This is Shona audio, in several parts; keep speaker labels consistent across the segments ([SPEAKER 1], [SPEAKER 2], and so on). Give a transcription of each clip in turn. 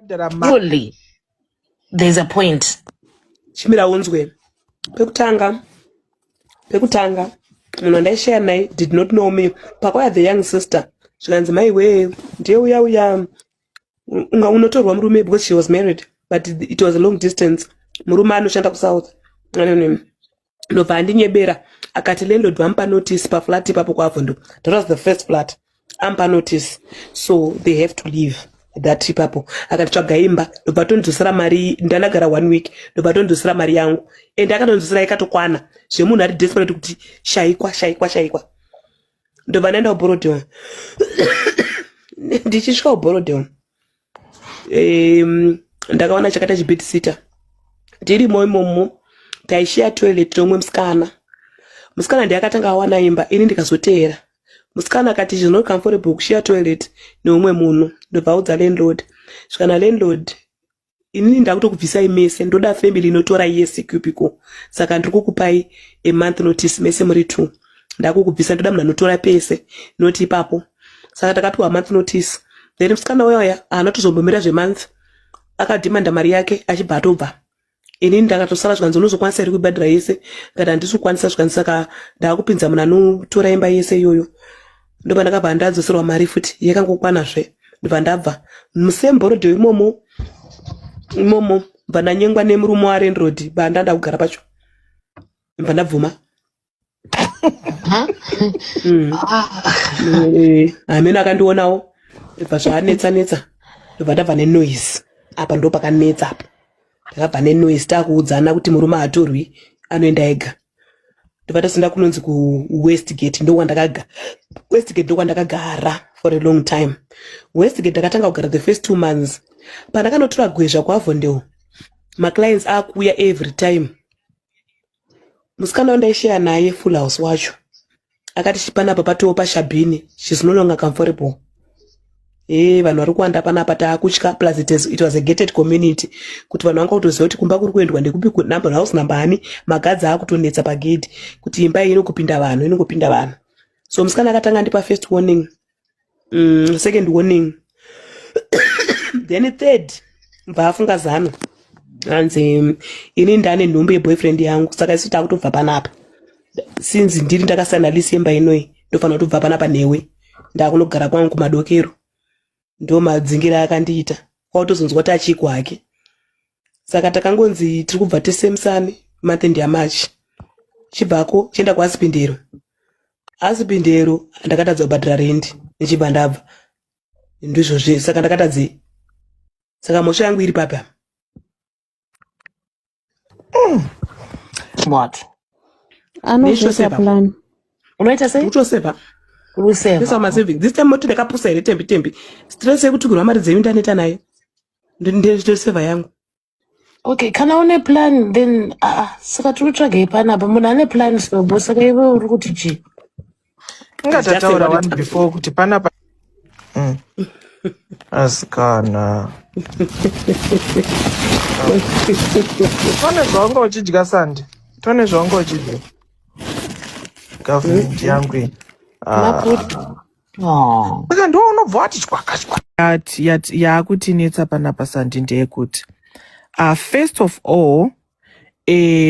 [SPEAKER 1] Surely there's a point.
[SPEAKER 2] Chimira unzwe. Pekutanga pekutanga munhu wandaishaya naye did not know me. Pakauya the young sister zvikanzi maiwee ndiye uya uya unga unotorwa murume because she was married but it was a long distance. Murume anoshanda kuSouth. Ndobva andinyebera akati landlord vamupa notice paflat ipapo kwaVhondo. That was the first flat. Amupa notice so they have to leave that ipapo. Akati tsvaga imba ndobva tondidzosera mari ndanagara one week ndobva tondidzosera mari yangu and akatondidzosera ikatokwana zvemunhu ari desperate kuti shaikwa shaikwa shaikwa. Ndobva ndaenda kuBorodale. Ndichisvika kuBorodale ndakaona chakaita chibedsitter ndirimo imomo taishiya toilet nomwe musikana. Musikana ndiye akatanga awana imba ini ndikazoteera. Musikana akati she's not comfortable kushiya toilet neumwe munhu ndobva audza landlord. Zvikana landlord inini ndakutokubvisai mese ndoda family inotora yese cubicle saka ndiri kukupai a month notice mese muri two ndakukubvisa ndoda munhu anotora pese noti ipapo. Saka takapiwa month notice then musikana uya haana kutozombomira zvemonth akadhimanda mari yake achibva atobva. Inini ndakatosara zvikanzi unozokwanisa here kuibhadhara yese ndikati handisi kukwanisa zvikanzi saka ndakupinza munhu anotora imba yese iyoyo. Ndobva ndakabva ndadzoserwa mari futi yakangokwanazve ndobva ndabva musame Borodale imomo imomo bva ndanyengwa nemurume walandlord bva ndanda kugara pacho bva ndabvuma. Hameno akandionawo bva zvaanetsa netsa ndobva ndabva nenoise apa ndo pakanetsa apa ndakabva nenoise takuudzana kuti murume hatorwi anoenda ega ndobva tazoenda kunonzi kuWestgate ndokwandakagara Westgate ndokwandakagara for a long time. Westgate ndakatanga kugara the first 2 months pandakanotora gwezva kuAvondale maclients akuuya every time. Musikana wandaisheya naye full house wacho akati panapa patoo pashabhini she's no longer comfortable. Vanhu vari kuwanda panapa taakutya plus it was a gated community kuti vanhu vanga kutoziva kuti kumba kuri kuendwa ndekupi number house number ani magadzi akutonetsa pagedhi kuti imba iyi inokupinda vanhu inokupinda vanhu. So musikana akatanga andipa first warning, second warning then third bva afunga zano hanzi ini ndane nhumbu yeboyfriend yangu saka isu takutobva panapa since ndiri ndakasana lease yemba inoyi ndofanira kutobva panapa newe ndakunogara kwangu kumadokero ndo madzingira akandiita kwakutozonzwa kuti achiko hake saka takangonzi tiri kubva tese musani month end yaMarch chibvako chienda kuAspindero. Aspindero ndakatadza kubhadhara rendi ndichibva ndabva ndizvozve saka ndakatadzei saka mhosva yangu iri papi apa?
[SPEAKER 1] What?
[SPEAKER 3] Anozoita plan.
[SPEAKER 1] Unoita sei?
[SPEAKER 2] Kutoseva.
[SPEAKER 1] Kuseva.
[SPEAKER 2] Pesa masaving. This time moti ndakapusa here tembi tembi. Stress yekutukirwa mari dzenyu ndaneta nayo. Ndoseva yangu.
[SPEAKER 1] Okay, kana une plan then saka tiri kutsvagei panapa munhu ane plan sobo saka iwe uri kuti chii?
[SPEAKER 4] Ingatataura one before kuti panapa. Asikana. Tone zvawanga uchidya Sandi. Tone zvawanga uchidya. Government yangu iyi.
[SPEAKER 1] Maputo. Oh.
[SPEAKER 4] Saka ndiwo unobva wati chwaka chwaka. Yaakutinetsa panapa Sandi ndeyekuti first of all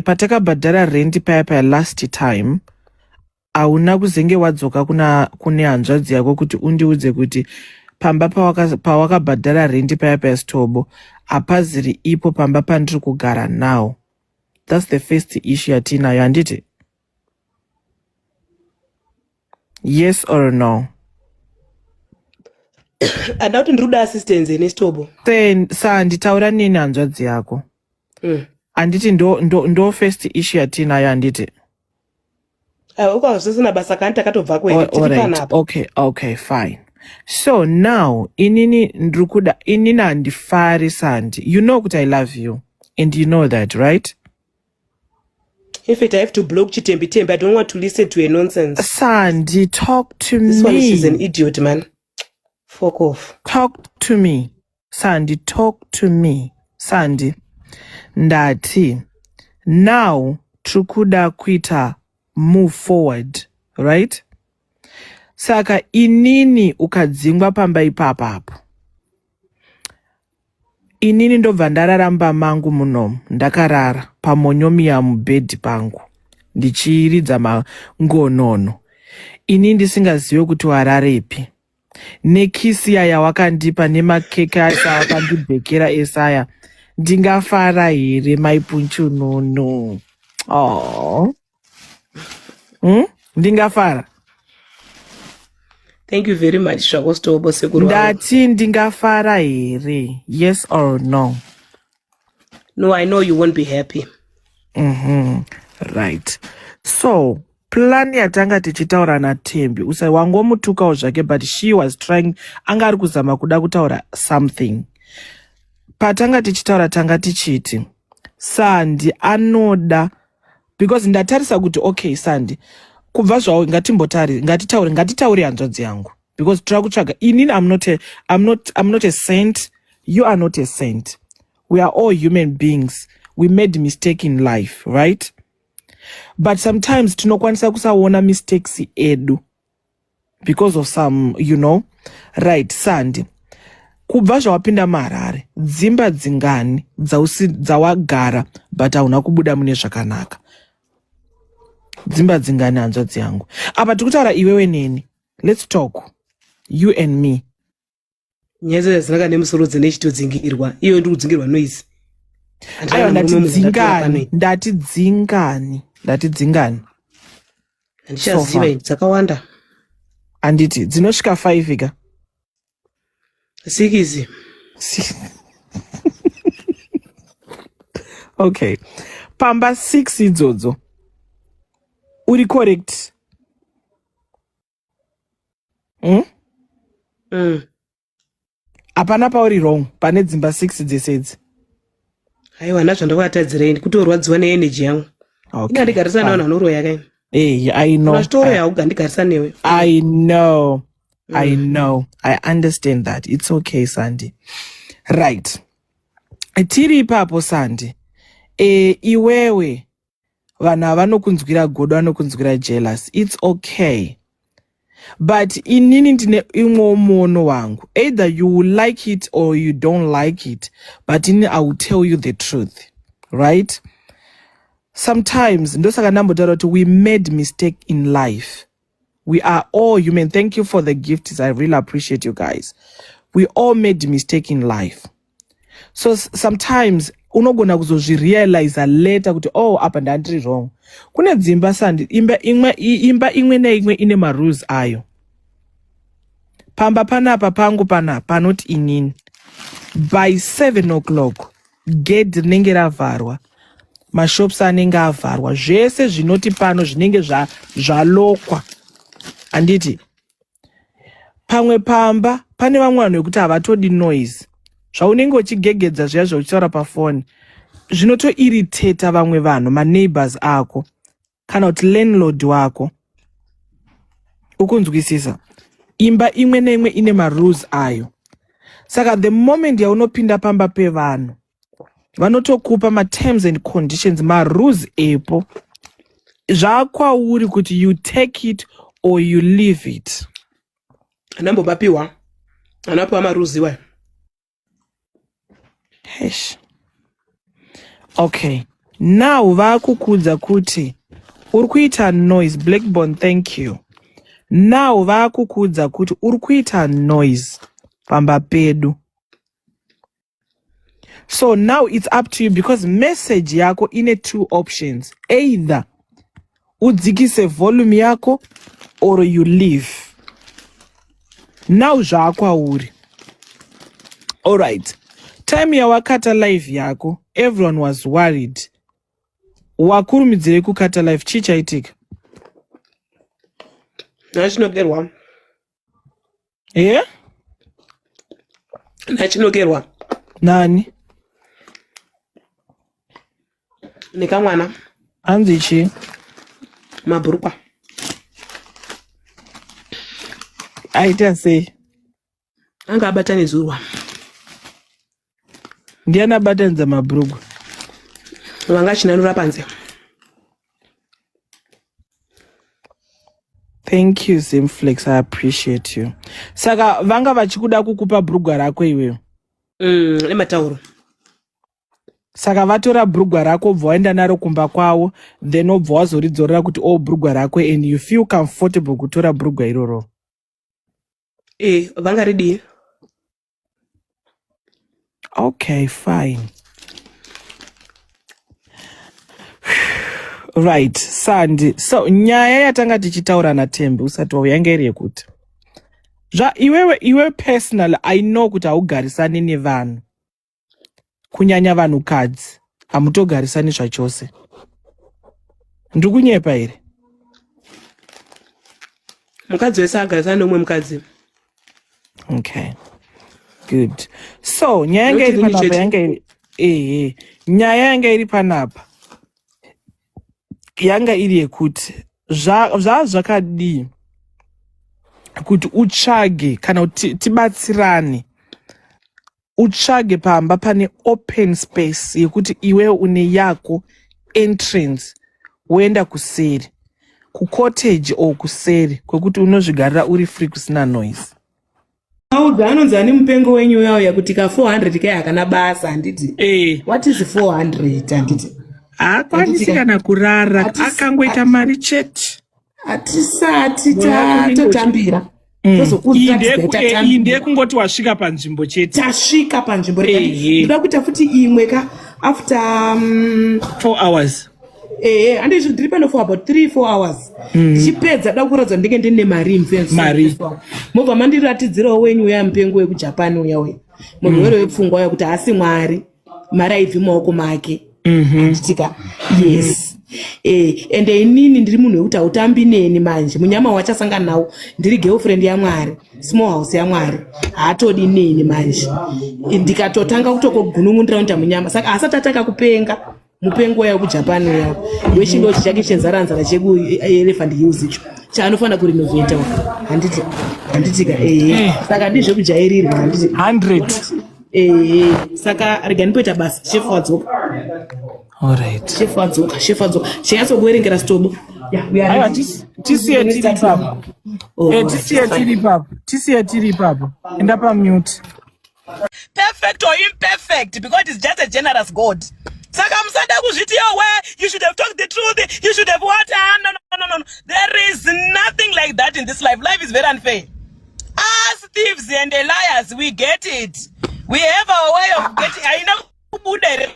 [SPEAKER 4] patakabhadhara rent paya paya last time hauna kuzenge wadzoka kuna kune hanzvadzi yako kuti undiudze kuti pamba pawakabhadhara rent paya paya Stobo hapaziri ipo pamba pandiri kugara now. That's the first issue yatinayo handiti? Yes or no?
[SPEAKER 2] Handida kuti ndiri kuda assistance nestobo.
[SPEAKER 4] Then Sandi taura neni hanzvadzi yako. Handiti ndo first issue yatinayo handiti?
[SPEAKER 2] Ukava zvisina basa kani takatobva kwete tiri panapa.
[SPEAKER 4] Okay, fine. So now inini ndiri kuda inini handifari Sandi. You know kuti I love you and you know that, right?
[SPEAKER 2] In fact, I have to block Chitembi Tembi. I don't want to listen to a nonsense.
[SPEAKER 4] Sandy, talk to
[SPEAKER 2] This one
[SPEAKER 4] me.
[SPEAKER 2] is an idiot, man. Fuck off.
[SPEAKER 4] Talk to me. Sandy, talk to me. Sandy. Ndati. Now, tiri kuita move forward, right? Saka inini ukadzingwa pamba ipapapo. Inini ndobva ndarara mumba mangu munomu ndakarara pamonyomiya mubhedhi pangu ndichiridza mangonono ini ndisingazive kuti wararepi nekisi iya yawakandipa nemakeke ese awakandibhekera ese aya ndingafara here maipunchununu oh. Ndingafara.
[SPEAKER 2] Thank you very much zvako Stobo sekuru
[SPEAKER 4] vangu. Ndati ndingafara here? Yes or no?
[SPEAKER 2] No, I know you won't be happy.
[SPEAKER 4] Right. So, plan yatanga tichitaura naThembi, usa wangomutukawo zvake but she was trying, anga ari kuzama kuda kutaura something. Patanga tichitaura tanga tichiti Sandi anoda because ndatarisa kuti okay Sandi kubva zvawo ngatimbotari ngatitaure ngatitaure hanzvadzi yangu because tira kutsvaga inini I'm not a, I'm not, I'm not a saint you are not a saint we are all human beings we made mistake in life right but sometimes tinokwanisa kusaona mistakes edu because of some you know right Sandi kubva zvawapinda muharare dzimba dzingani dzawagara but hauna kubuda mune zvakanaka dzimba dzingani hanzvadzi yangu apa tikutaura iwewe neni let's talk you and me
[SPEAKER 2] nyaya dzacho dzinaka nemusoro dzine chitodzingirwa iyo ndiri kudzingirwa noise
[SPEAKER 4] aiwa ndati dzingani ndati dzingani ndati dzingani
[SPEAKER 2] handichaziva ini dzakawanda
[SPEAKER 4] handiti dzinosvika 5 ka
[SPEAKER 2] sikizi
[SPEAKER 4] okay pamba 6 idzodzo uri correct Hapana pauri wrong pane dzimba 6 dzese idzi.
[SPEAKER 2] Aiwa handina zvandakatadzira ini kutorwadziwa neenergy yangu.
[SPEAKER 4] Okay.
[SPEAKER 2] Ini handigarisana nevanhu vanoroya kaini.
[SPEAKER 4] Hey, I know.
[SPEAKER 2] Unazvitoroya uga handigarisana newe.
[SPEAKER 4] I know. I know. I understand that. It's okay, Sandy. Right. Tiri ipapo Sandy. Eh, iwewe vanhu ava vanokunzwira godo vanokunzwira jealous it's okay but inini ndine imwewo muono wangu either you will like it or you don't like it but ini i will tell you the truth right sometimes ndosaka ndambotaura kuti we made mistake in life we are all human thank you for the gifts i really appreciate you guys we all made mistake in life so sometimes unogona kuzozvirealiza later kuti oh apa ndandiri wrong kune dzimba sandi imba imwe imba imwe neimwe ine marules ayo pamba panapa pangu panapa panoti inini by 7 o'clock gedhi rinenge ravharwa mashops anenge avharwa zvese zvinoti pano zvinenge zvalokwa handiti pamwe pamba pane vamwe vanhu vekuti havatodi noise zvaunenge uchigegedza zviya zvauchitaura pafoni zvinotoiriteta vamwe vanhu maneighbors ako kana kuti landlord wako ukunzwisisa imba imwe neimwe ine marules ayo saka the moment yaunopinda pamba pevanhu vanotokupa materms and conditions marules epo zvakwauri kuti you take it or you leave it
[SPEAKER 2] anambomapiwa anapiwa marules iwayo
[SPEAKER 4] Eish. Okay. Now vakukudza kuti uri kuita noise Blackbone thank you. Now vakukudza kuti uri kuita noise pamba pedu. So now it's up to you because message yako ine two options. Either udzikise volume yako or you leave. Now zvakwauri. Alright. Time yawakata live yako, everyone was worried. Wakurumidzirei kukata live, chii chaitika?
[SPEAKER 2] Nachinokerwa.
[SPEAKER 4] Yeah?
[SPEAKER 2] Nachinokerwa.
[SPEAKER 4] Nani?
[SPEAKER 2] Nekamwana.
[SPEAKER 4] Hanzi chii?
[SPEAKER 2] Mabhurukwa.
[SPEAKER 4] Aita sei?
[SPEAKER 2] Anga abatanidzurwa.
[SPEAKER 4] Ndiani abatanidza mabhurugwa?
[SPEAKER 2] Vanga chinanura panze.
[SPEAKER 4] Thank you Zimflex, I appreciate you. Saka vanga vachikuda kukupa bhurugwa rako iwewe?
[SPEAKER 2] Nematauro.
[SPEAKER 4] Saka vatora bhurugwa rako obva waenda naro kumba kwavo then obva wazoridzorera kuti o oh, bhurugwa rako and you feel comfortable kutora bhurugwa iroro.
[SPEAKER 2] Eh, vangaridii?
[SPEAKER 4] Okay, fine. Right, Sandi. So nyaya yatanga tichitaura naTembi usati wauya yanga iri yekuti zva iwewe iwe personally I know kuti haugarisani nevanhu kunyanya vanhukadzi hamutogarisani zvachose. Ndiri kunyepa here?
[SPEAKER 2] Mukadzi wese agarisana neumwe mukadzi.
[SPEAKER 4] Okay. Good. So nyaya yanga iri panapa yanga iri ehe nyaya yanga iri panapa yanga iri yekuti zva zvakadii kuti utsvage kana kuti tibatsirane utsvage pamba pane open space yekuti iwewe une yako entrance woenda kuseri kucottage or kuseri kwekuti unozvigarira uri free kusina noise.
[SPEAKER 2] Maudza anonzi ani mupengo wenyu uya uya kuti ka 400 kai hakana basa handiti?
[SPEAKER 4] Eh.
[SPEAKER 2] What is 400 handiti?
[SPEAKER 4] Haakwanisi kana kurara akangoita mari chete.
[SPEAKER 2] Hatisati tatambira.
[SPEAKER 4] Mm. Iyi ndeyekungoti wasvika panzvimbo chete.
[SPEAKER 2] Tasvika panzvimbo. Ndoda kuita futi imwe ka after
[SPEAKER 4] 4 hours.
[SPEAKER 2] Ehe, handizvo ndiri pano for about 3 4 hours. Ndichipedza da kuratidza ndinge ndine mari mfenzi.
[SPEAKER 4] Mari.
[SPEAKER 2] Mobva mandiratidzirawo wenyu uya mupengo wekuJapan uya uya. Murwere wepfungwa uya kuti haasi Mwari. Mari haibvi mumaoko make. Handitika. Yes. Eh, ende inini ndiri munhu wekuti hautambi neni manje. Munyama wachasangana nawo ndiri girlfriend yaMwari, small house yaMwari. Haatodi neni manje. Ndikatotanga kutokogunun'undira kuita munyama. Saka asati atanga kupenga. Mupengo uya wekuJapan uya wechindochi chake chenzara-nzara chekuElephant Hills icho chaanofanira kurinovheta handiti handitika ehe
[SPEAKER 4] eh.
[SPEAKER 2] saka ndizvekujairirwa handiti
[SPEAKER 4] 100
[SPEAKER 2] ehe saka rega ndimboita basa shefu wadzoka
[SPEAKER 4] Alright.
[SPEAKER 2] Shefu wadzoka shefu wadzoka chinyatsokuverengera sitobo
[SPEAKER 4] Aiwa tisiye tiri ipapo.
[SPEAKER 2] Oh,
[SPEAKER 4] eh, tisiye tiri ipapo. Tisiye tiri ipapo. Enda pa mute.
[SPEAKER 2] Perfect or imperfect because it's just a generous God. Saka musada kuzviti yowe you should have talked the truth you should have what ah, no, no, no, no. There is nothing like that in this life. Life is very unfair. Us thieves and liars we get it. We have our way of getting haina kubuda here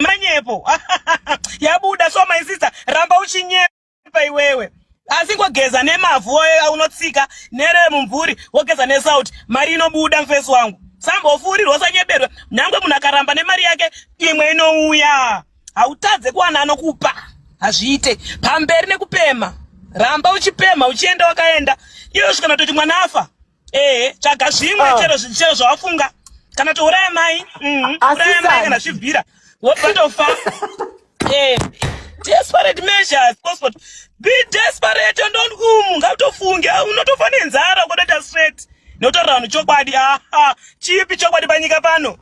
[SPEAKER 2] manyepo yabuda so my sister ramba uchinyepa pa iwewe asi ngogeza nemavhu aunotsika neremumvuri wogeza nesauti mari inobuda mufesi wangu sambofurirwa usanyeberwe nyangwe munhu akaramba nemari yake imwe inouya hautadze kuwana anokupa hazviite pamberi nekupema ramba uchipema uchienda wakaenda iyo svikana toti mwana afa ehe tsvaga zvimwe ah. chero chero zvawafunga kana touraya mai mhm, uraya mai kana zvibvira wobva tofa eh, desperate measures passport be desperate and don't umu ngautofunge ah, unotofa nenzara ukotoita straight notorera vanhu chokwadi aha chipi chokwadi panyika pano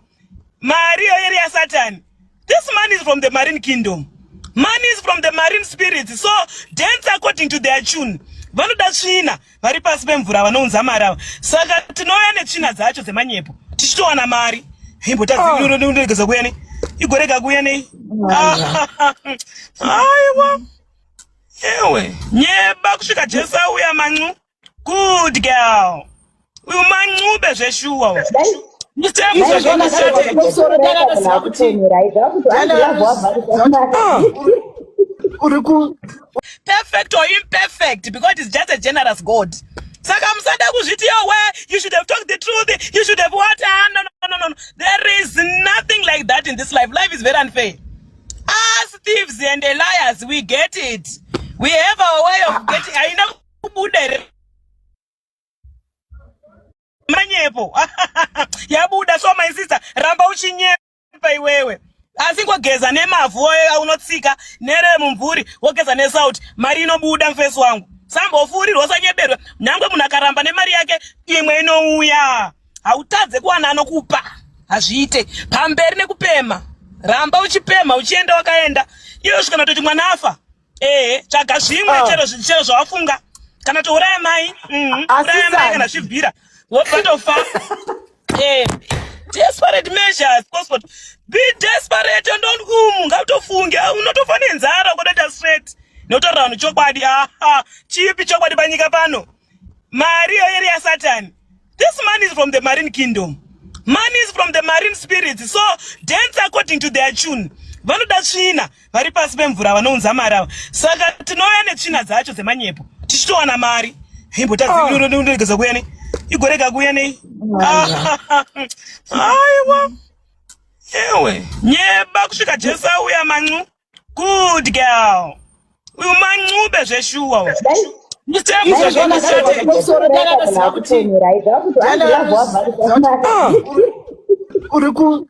[SPEAKER 2] mari iyo iri yasatani This man is from the marine kingdom. Money is from the marine spirits. So dance according to their tune. Vanoda tsvina vari pasi pemvura vanounza mari ava. Saka tinouya netsvina dzacho dzemanyepo tichitowana mari. Imbotadzi kuuya nei? Igorega kuuya nei? Aiwa. Ewe, nyeba kusvika Jesu auya mancu. Good girl. Uyu mancube zveshuwa uyu. Perfect or imperfect because it's just a generous God. Saka musada kuzviti yowe you should have talked the truth you should have what ah, no, no, no, no. There is nothing like that in this life. Life is very unfair. Us thieves and liars we get it. We have our way of getting haina kubuda here manyepo yabuda so my sister ramba uchinyepa iwewe asi ngogeza nemavhu aunotsika neremumvuri wogeza nesauti mari inobuda mufesi wangu sambofurirwa usanyeberwe nyangwe munhu akaramba nemari yake imwe inouya hautadze kuwana anokupa hazviite pamberi nekupema ramba uchipema uchienda wakaenda iyo svikana toti mwana afa ehe tsvaga zvimwe ah. chero chero zvawafunga kana touraya mai mhm, uraya mai kana zvibvira wobva tofa eh, desperate Desperate measures cosmot. Be desperate and don't umu ngautofunge unotofa nenzara ukotoita straight. Notaura vanhu chokwadi. Aha, chipi chokwadi panyika pano? Mari iyo iri yaSatani. This man is from the marine kingdom. Money is from the marine spirits. So dance according to their tune. Vanoda tsvina vari pasi pemvura vanounza mari ava. Saka tinouya netsvina dzacho dzemanyepo tichitowana mari. Imbotadzi kuuya nei? Igorega kuuya nei? Aiwa. Ewe, nyeba kusvika Jesu auya mancu. Good girl. Uyu mancube zveshuwa uyu.
[SPEAKER 5] Uri ku